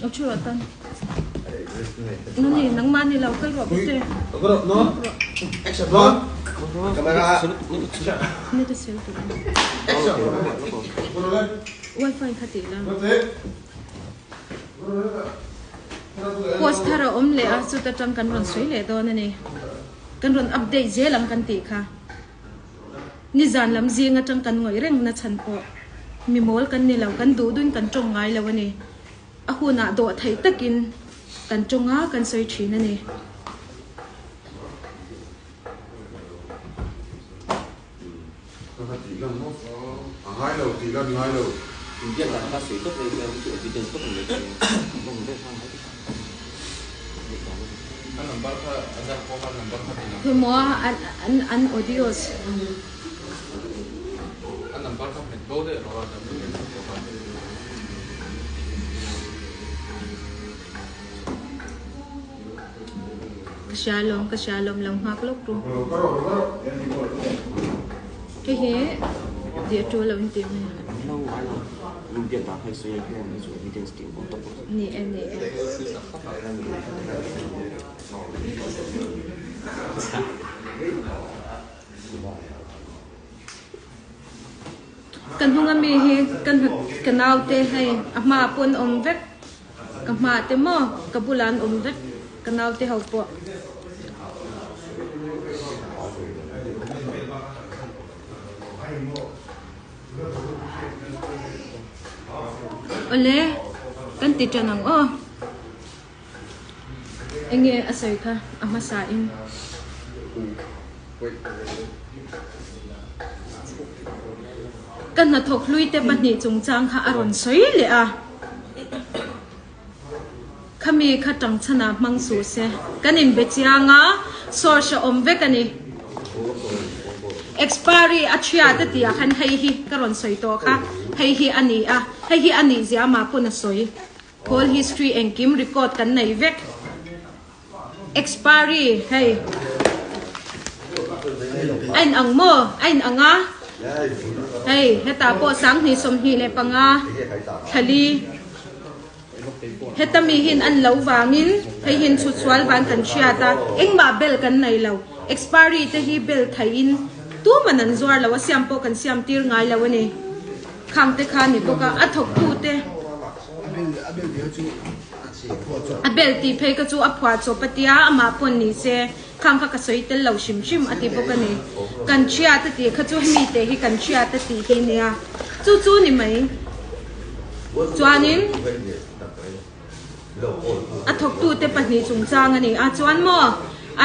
Aw thu rawh tan. Nani nangmah ni lo kal rawh bawk te. Net a sel tur a ni. Wifi kha tih la. Post thar a awm leh a chuta tang kan rawn sawi leh dawn a ni. Kan rawn update zel ang kan tih kha. Nizan lam zing atang kan ngawih reng na chhan pawh mi mawl kan ni lo, kan duh duhin kan tawng ngai lo a ni. A hunah dawh theih takin kan tawng a, kan sawi thin a ni. Khawimaw an audios. Ka hria alawm, ka hria alawm lo nghak lawk ru. Hei hi tih a tul lo in tih mai ang. Ni e, ni e. Ka hnung ami hi ka ka naute hei a hma pawn awm vek. Ka hma te maw ka bulah an awm vek ka naute ho pawh. Awle kan ti tan ang aw. Enge a sawi kha a hmasa in. Ka hnathawk hlui te pahnih chungchang kha a rawn sawi leh a. Khami kha tangchhanah hmang suh se. Kan inbe chiang a, source a awm vek a ni. Expiry a chhiat a tih ah khan hei hi ka rawn sawi tawh kha, hei hi a ni a, hei hi a nih zia amah pawn a sawi. Call history engkim record kan nei vek. Expiry hei a in ang maw? A in ang a, hei hetah pawh 2025 thlali heta mi hin an lo vangin hei hin chhutsual van kan hriat a, engmah bel kan nei lo. Expiry te hi bel theihin tuman an zuar lo a, siam pawh kan siam tir ngai lo a ni. Khang te kha a ni bawk a, a thawktu te. A bel tih phei kha chu a phuah chawp a tia, amah pawn ni se khang kha ka sawi tel lo hrim hrim a ti bawk a ni. Kan thiat a tih kha chu hemi te hi kan thiat a tih hi nia, chu chu ni mai. Chuanin a thawktute pahnih chungchang a ni a, chuan maw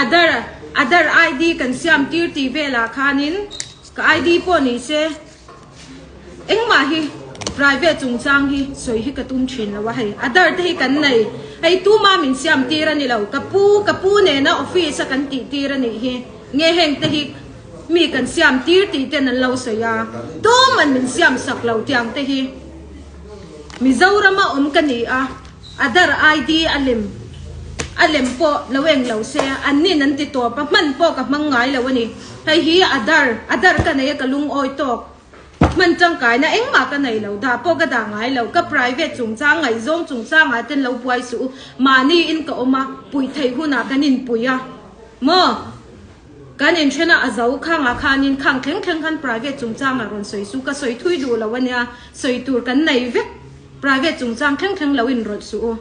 Aadhaar Aadhaar ID kan siam tir tih velah khanin ka ID pawh ni se, Engmah hi private chungchang hi sawi hi ka tum thin lo a hei Aadhaar te hi kan nei hei tuma min siam tir a ni lo ka pu ka pu nena office a kan tih tir a nih hi nge heng te hi mi kan siam tir tih ten an lo sawi a tuman min siam sak lo tiang te hi Mizoram a awm ka ni a Aadhaar ID a lem a lem pawh lo eng lo se an nin an ti tawp a hman pawh ka hmang ngai lo a ni. Hei hi Aadhaar Aadhaar ka nei a ka lungawi tawk. Hman tangkaina engmah ka nei lo dah pawh ka dah ngai lo ka private chungchang ngaihzawng chungchangah ten lo buai suh u mahni in ka awm a puih theih hunah kan inpui a maw kan inthen a a zo khangah khanin khang thleng thleng khan private chungchangah rawn sawi suh ka sawi thui duh lo ania sawi tur kan nei vek private chungchang thleng thleng lo inrawlh suh u.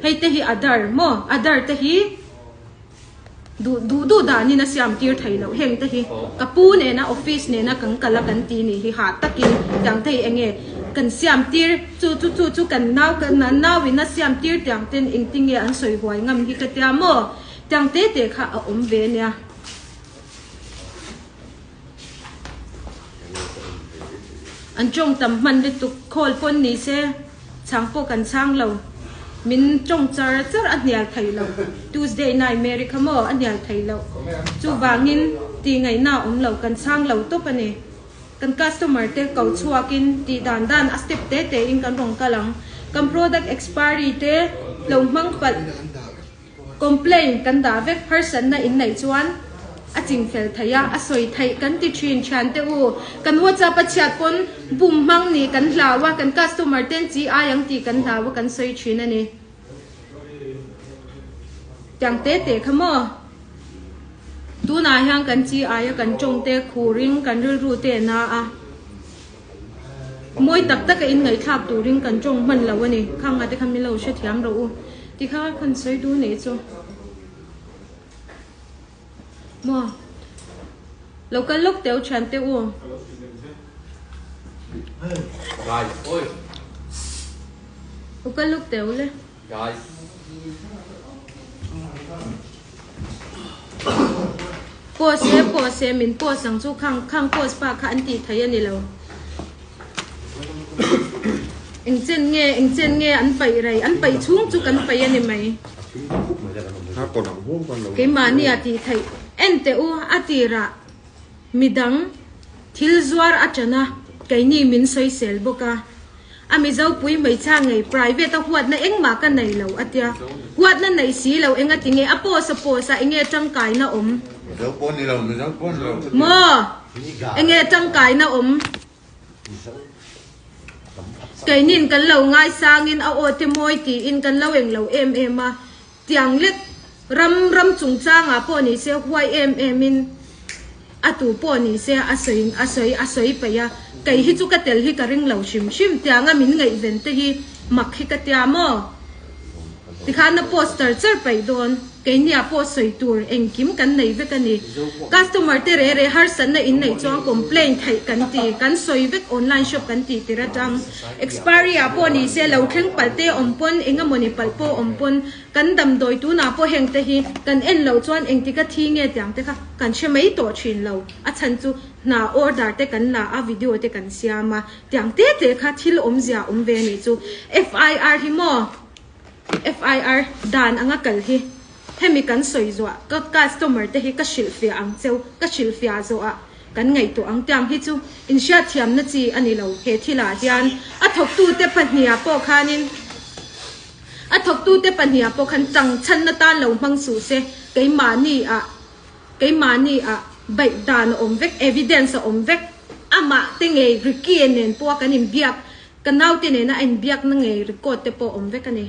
Hei te hi Aadhaar maw Aadhaar te hi. Duh duh duh danin a siam tir thei loh heng te hi ka pu nena office nena kan kal a kan ti nih hi hah takin tiang te hi enge kan siam tir chu chu chu chu kan nau kan nau in a siam tir tiang ten engtinge an sawi huai ngam hi ka tia maw tiang te te kha a awm ve nia. An tawng tam hman lutuk call pawn ni se chhang pawh kan chhang lo min tawng char char a hnial thei lo Tuesday night Mary kha maw a hnial thei lo chuvangin tih ngaihna a awm lo kan chhang lo tawp a ni kan customer te ko chhuakin tih dan dan a step te te in kan rawn kal ang kan product expiry te lo hmang palh Complaint kan dah vek harsatna in neih chuan A chingfel theih a, a sawi theih kan ti thin thian te u. Kan WhatsApp a chhiat pawn bum hmang nih kan hlau a, kan customer ten chi ai ang tih kan hlau a kan sawi thin a ni. Tiang te te kha maw? Tunah hian kan chi aia kan tawng te khurin kan rilru te a na a. Mawi tak taka inngaihthlak turin kan tawng hman lo a ni. Khang ah te kha min lo hrethiam rawh u. Tikha khan sawi duh nih chu. Maw? Lo kal lawk teh u thian teh u. Guys, oi. Lo kal lawk teh u le. Guys. Post e post e min post ang chu khang khang post pa kha an tih thei a ni lo. Eng chen nge eng chen nge an paih rei an paih chhung chu kan paih a ni mai. Keimahni a tih theih en teh u a tirah midang thil zuar a ṭan a keini min sawisel bawk a. A Mizo pui hmeichhia ngei private a huatna engmah ka nei lo a tia. Huatna neih si lo enga ti nge a post a post a enge tangkaina awm? Mizo pawh ni lo, Mizo pawh ni lo. Maw? Enge tangkaina awm? Keinin kan lo ngaisangin a aw te mawi tiin kan lo englo em em a. Tiang lek ram ram chungchangah pawh ni se huai em em in a tu pawh ni se a sawi a sawi a sawi peih a, kei hi chu ka tel hi ka ring lo hrim hrim tianga min ngaihven te hi mak hi ka tia maw? Tikhan a poster cher peih dawn. Keiniah pawh sawi tur engkim kan nei vek a ni. Customer te re re harsatna in neih chuan complaint theih kan ti, kan sawi vek online shop kan tih tir atang. Expiry ah pawh ni se lo thleng palh te awm pawn engemawni palh pawh awm pawn kan damdawi tunah pawh heng te hi kan en loh chuan engtika thi nge tiang te kha kan hre mai tawh thin lo. A chhan chu hna order te kan la a video te kan siam a tiang te te kha thil awmzia awm ve a nih chu. FIR hi maw? FIR dan anga kal hi hemi kan sawi zuah ka customer te hi ka hrilhfiah ang cheu, ka hrilhfiah zawhah kan ngaihtuah ang tiang hi chu inhriatthiamna chi a ni lo he thilah hian a thawktute pahniha pawh khanin a thawktute pahniha pawh khan tangchhanna tan lo hmang suh se keimahni ah Keimahni ah baih dan a awm vek, evidence a awm vek. Amah te ngei Ricky nen pawh a kan inbiak, ka naute nena a inbiakna ngei record te pawh a awm vek a ni.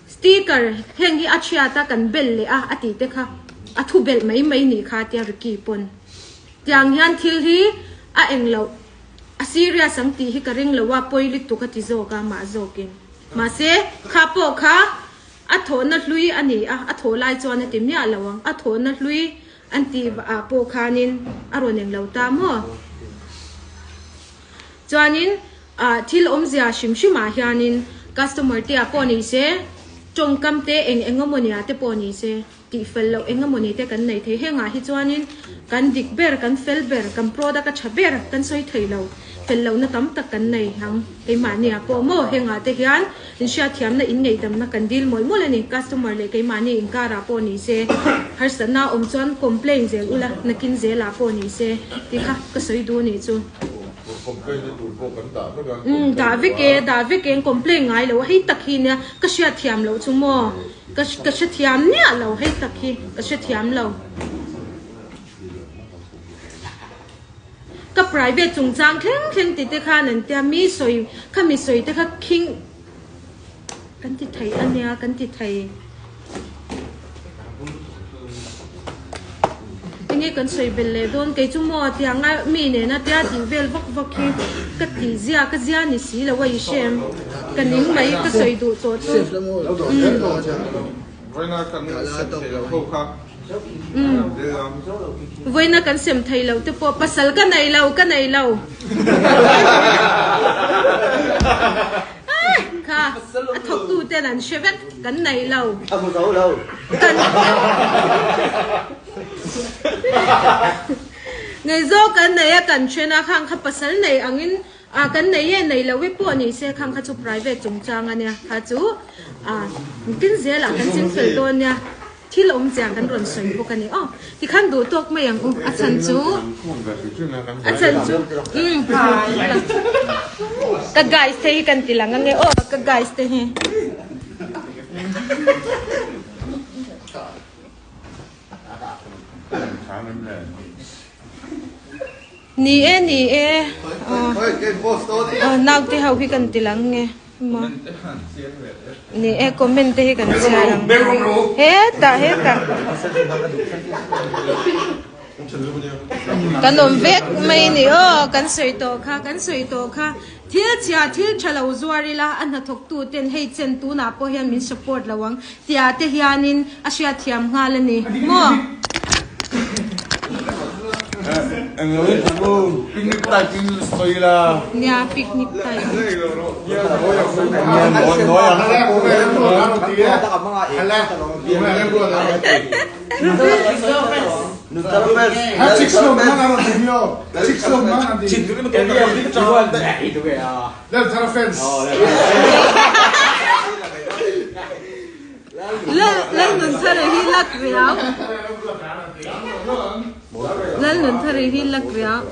Sticker heng hi a chhiat a kan bel leh a a tih te kha a thu belh mai mai nih kha tia Ricky pawn. Tiang hian thil hi a eng loh, a serious ang tih hi ka ring lo a, pawi lutuk a ti zawk a mah zawkin. Mahse kha pawh kha A thawhna hlui a ni a, a thawh lai chuan a ti miah lo ang. A thawhna hlui an tih ah pawh khanin a rawn eng lo ta maw? Chuanin ah thil awmzia hrim hrim ah hianin customer te ah pawh ni se, tawngkam te eng eng emawni ah te pawh ni se, tih fel loh eng emawni te kan nei thei. Hengah hi chuanin kan dik ber, kan fel ber, kan product a tha ber kan sawi thei lo. Fel lohna tam tak kan nei ang. Keimahni ah pawh maw hengah te hian inhriatthiamna inngeihdamna kan dil mawlh mawlh a ni. Customer leh keimahni inkarah pawh ni se, harsatna awm chuan complain zel ula, nakin zelah pawh ni se tih kha ka sawi duh a nih chu. Complain na tur pawh kan dah vek a. Umm dah vek e, dah vek e, complain ngai lo a hei tak hi nia ka hriatthiam loh chu maw ka ka hrethiam miah lo hei tak hi ka hrethiam lo. Ka private chungchang thleng thleng ti te khan an tia mi sawi kha mi sawi te kha khing kan ti thei a nia kan ti thei enge kan sawi belh leh dawn kei chu maw tiang a mi nena tia tih vel vak vak hi ka tih zia ka zia ni si lo a i hrem ka ning mai ka sawi duh tawh chu Vawiina kan sem thei lo te pawh pasal ka nei lo, ka nei lo. Kha a thawktu ten an hre vek, kan nei lo. Kan Nei zawk kan nei a, kan then a, khang kha pasal nei angin A kan nei e, nei lo e pawh ni se khang kha chu private chungchang a nia, kha chu a tin zelah kan ching fel dawn nia, thil awmzia kan rawn sawi bawk a ni aw, tikhan duh tawk mai ang u, a chhan chu a chhan chu umm ka guys te hi kan ti lang ange aw ka guys te hi. Ni e ni e aw naute ho hi kan ti lang nge maw ni e comment te hi kan chhiar ang hetah hetah kan awm vek mai ni aw kan sawi tawh kha kan sawi tawh kha thil chhia thil tha lo zuar ila a hnathawk tu ten hei chen tunah pawh hian min support lo ang tia te hianin a hriatthiam nghal a ni maw. Nia picnic type. Lalnunthari hi lak riau. Lalnunthari hi lak riau.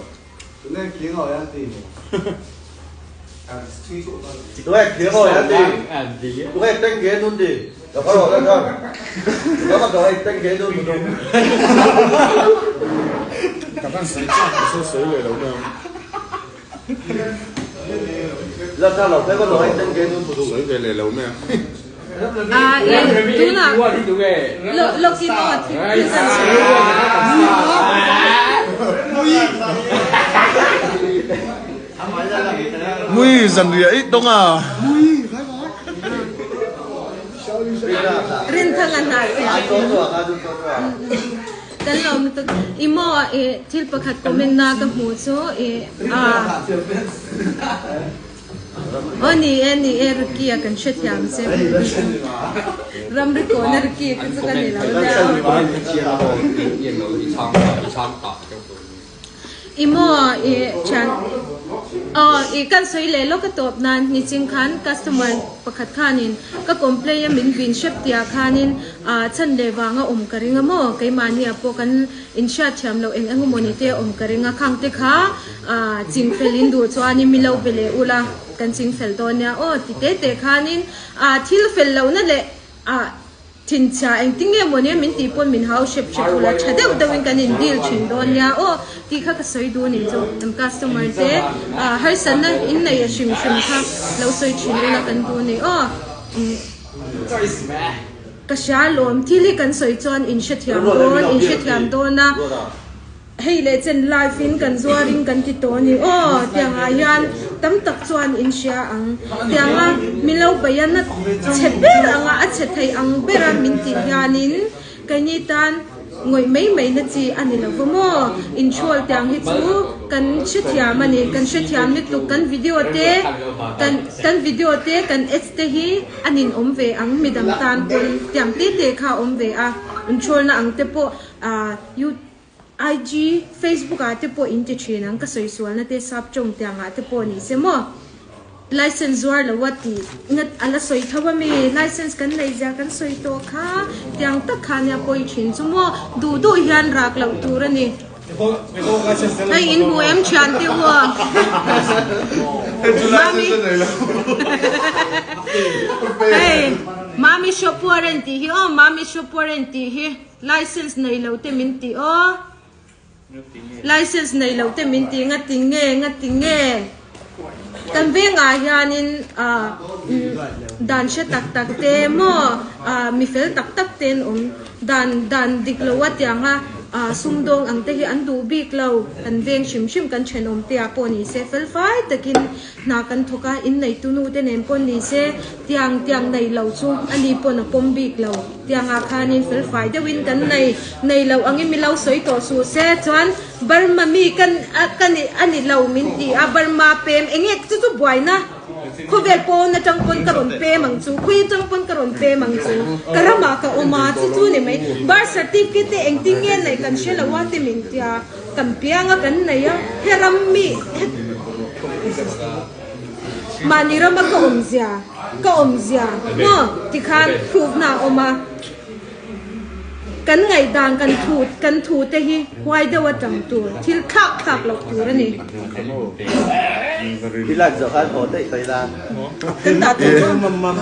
A e tunah lawkin aw thil kan sawi Mui zanriah i tawng a. Rinthanga hna Kan lo lutuk. I maw i thil pakhat comment na ka hmuh chu i a Aw ni e ni e Ricky a kan hrethiam che. Ramri kawna Ricky kha chu ka ni lo nia. I maw i thian aw i kan sawi leh lawk a tawp nan niching khan customer pakhat khanin ka complain a min vin hrep tia khanin ah chhan leh vanga awm ka ring a maw keimahni ah pawh kan inhriat thiam loh eng eng emaw ni te awm ka ring a khang te kha ah chingfel in duh chuanin mi lo be leh ula kan chingfel dawn nia aw ti te te khanin ah thil fel lohna leh ah Thinchhia engtin nge maw nia min tih pawn min hau hrep hrep ula tha deuh deuhin kan in deal thin dawn nia aw tih kha ka sawi duh anih chu kan customer te ah harsatna in nei a hrim hrim kha lo sawi thin ula kan duh anih aw ka hria lawm thil hi kan sawi chuan in hrethiam dawn in hrethiam dawn a. Hei leh chen live in kan zuar in kan ti tawh a ni aw tiang ah hian tam tak chuan in hria ang tiang a min lo bei a na chhe ber ang a a chhe thei ang ber a min tih hian in keini tan ngawih mai mai na chi a ni lo va maw in hrawl tiang hi chu kan hrethiam a ni kan hrethiam lutuk kan video te kan kan video te kan ads te hi a nin awm ve ang midang tan pawn tiang te te kha a awm ve a in hrawl na ang te pawh ah you. IG, Facebook ah te pawh in ti thin ang, ka sawi sualna te sap tawng tiang ah te pawh ni se maw. License zuar lo a tih ngat a la sawi tho a mi, license kan nei zia kan sawi tawh kha tiang tak kha nia pawi thin chu maw, duh duh hian rak loh tur a ni. Hei in hmu em thian te u a. Mami Hei Mami shop warrant tih hi aw Mami shop warrant tih hi. License nei lo te min ti aw. License nei lo te min ti nga ti nge nga ti nge. Kan vengah hianin dan hre tak tak te maw mi fel tak tak te an awm. Dan dan dik lo a tiang a sumdawng ang te hi an duh bik lo. Kan veng hrim hrim kan thenawm te ah pawh ni se fel fai takin hna kan thawk a, inneitu nu te nen pawh ni se tiang tiang nei lo chu ani pawn a pawm bik lo. Tiangah khanin felfai deuhin kan nei nei loh angin mi lo sawi tawh suh se chuan Burma mi kan ka ni a ni lo min ti a Burma pem enge chu chu buaina khawvel pawn atang pawn ka rawn pem ang chu khawi atang pawn ka rawn pem ang chu ka ramah ka awm a chu chu ni mai birth certificate te engtin nge neih kan hre lo a ti min tia kan piang a kan nei a he ram mi Mahni rama ka awmzia, ka awmzia maw tikhan proof-na a awm a. Kan ngaihdan, kan thu, kan thu te hi huai deuh atang tur, thil thlak thlak loh tur a ni. Kan dah tawh maw?